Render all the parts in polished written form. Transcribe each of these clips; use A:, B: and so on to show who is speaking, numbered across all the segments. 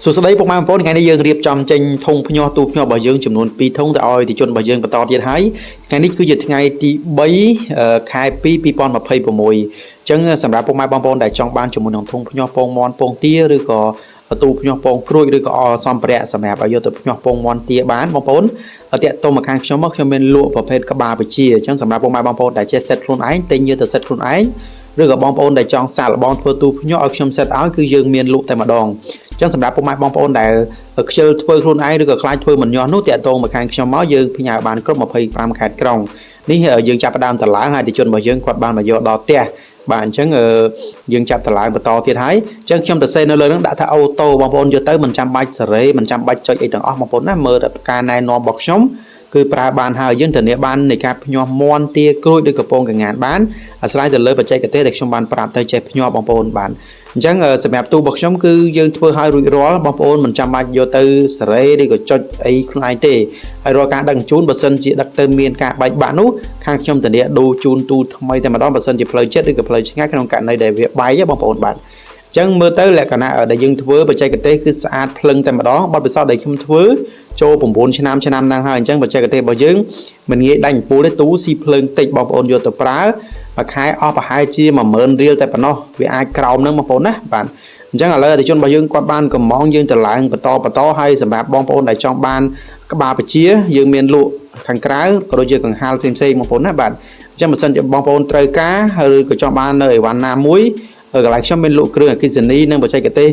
A: សួស្តីពុកម៉ែបងប្អូនថ្ងៃនេះយើងរៀបចំចេញធុងភ្ញាស់ទូភ្ញាស់របស់យើងចំនួន2ធុងទៅឲ្យអតិជនរបស់យើងបន្តទៀតហើយថ្ងៃនេះគឺជាថ្ងៃទី3ខែ2 2026អញ្ចឹងសម្រាប់ពុកម៉ែបងប្អូនដែលចង់បានជាមួយនឹងធុងភ្ញាស់ពងមាន់ពងទាឬក៏ទូភ្ញាស់ពងក្រួចឬក៏អសម្ភារៈសម្រាប់ឲ្យយកទៅភ្ញាស់ពងមាន់ទាបានបងប្អូនតាក់ទងមកខាងខ្ញុំមកខ្ញុំមានលក់ប្រភេទក្បាលបជាអញ្ចឹងសម្រាប់ពុកម៉ែបងប្អូនដែលចេះសិតខ្លួនឯងទិញយកទៅសិតខ្លួនឯងឬក៏បងប្អូនដែលចង់សាកល្បងធ្វើទូភ្ញាស់ឲ្យខ្ញុំសិតឲ្យគឺយើងមានលក់តែម្ដង ចឹងសម្រាប់ពុកម៉ែបងប្អូនដែលខ្ជិលធ្វើខ្លួនឯងឬក៏ខ្លាចធ្វើមិនញាស់នោះតាក់ទងមកខាងខ្ញុំមកយើងផ្ញើបានគ្រប់25ខេត្តក្រុងនេះយើងចាប់ផ្ដើមតឡើងហើយអតិជនរបស់យើងគាត់បានមកយកដល់ផ្ទះបាទអញ្ចឹងយើងចាប់តឡើងបន្តទៀតហើយអញ្ចឹងខ្ញុំទៅសេនៅលើហ្នឹងដាក់ថា auto បងប្អូនយកទៅមិនចាំបាច់សេរីមិនចាំបាច់ចុចអីទាំងអស់បងប្អូនណាមើលតែការណែនាំរបស់ខ្ញុំគឺប្រើបានហើយយើងធានាបាននៃការភ្ញាស់មាន់ទាក្រួចឬកំពងកងានបានអាស្រ័យទៅលើបច្ចេកទេសដែលខ្ញុំបានប្រាប់ទៅចេះភ្ញាស់បងប្អូនបានអញ្ចឹងសម្រាប់ទូរបស់ខ្ញុំគឺយើងធ្វើឲ្យរួចរាល់បងប្អូនមិនចាំបាច់យកទៅសេរីឬក៏ចុចអីខ្លួនឯងទេហើយរាល់ការដឹកជញ្ជូនបើសិនជាដឹកទៅមានការបែកបាក់នោះខាងខ្ញុំធានាដូរជូនទូថ្មីតែម្ដងបើសិនជាផ្លូវចិត្តឬក៏ផ្លូវឆ្ងាយក្នុងករណីដែលវាបែកបងប្អូនបាទអញ្ចឹងមើលទៅលក្ខណៈដែលយើងធ្វើបច្ចេកទេសគឺស្អាតភ្លឹងតែម្ដងបទពិសោធន៍ដែលខ្ញុំធ្វើចូល9ឆ្នាំឆ្នាំហ្នឹងហើយអញ្ចឹងបច្ចេកទេសរបស់យើងមិនងាយដាច់អំពូលទេទូស៊ីភ្លើងតិចបងប្អូនយកទៅប្រើមួយខែអស់ប្រហែលជា10000រៀលតែប៉ុណ្ណោះវាអាចក្រោមហ្នឹងបងប្អូនណាបាទអញ្ចឹងឥឡូវអតិជនរបស់យើងគាត់បានកំងយើងទៅឡើងបន្តបន្តហើយសម្រាប់បងប្អូនដែលចង់បានក្បាលបជាយើងមានលក់ខាងក្រៅក៏ដូចជាកង្ហាលផ្សេងៗបងប្អូនណាបាទអញ្ចឹងបើសិនជាបងប្អូនត្រូវការឬក៏ចង់បាននៅអីវ៉ាន់ណាមួយកន្លែងខ្ញុំមានលក់គ្រឿងអគ្គិសនីនិងបច្ចេកទេស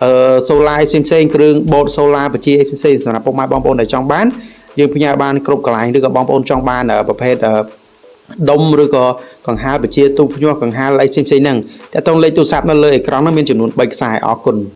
A: អឺ solar ផ្សេងផ្សេងៗគ្រឿងបូត solar បជាផ្សេងៗសម្រាប់ពុកម៉ែបងប្អូនដែលចង់បានយើងផ្ញើបានគ្រប់កន្លែងឬក៏បងប្អូនចង់បានប្រភេទដុំឬក៏កង្ហាលបជាទូភ្ញាស់កង្ហាលអីផ្សេងៗហ្នឹងតើតងលេខទូរស័ព្ទនៅលើអេក្រង់ហ្នឹងមានចំនួន3ខ្សែអរគុណ។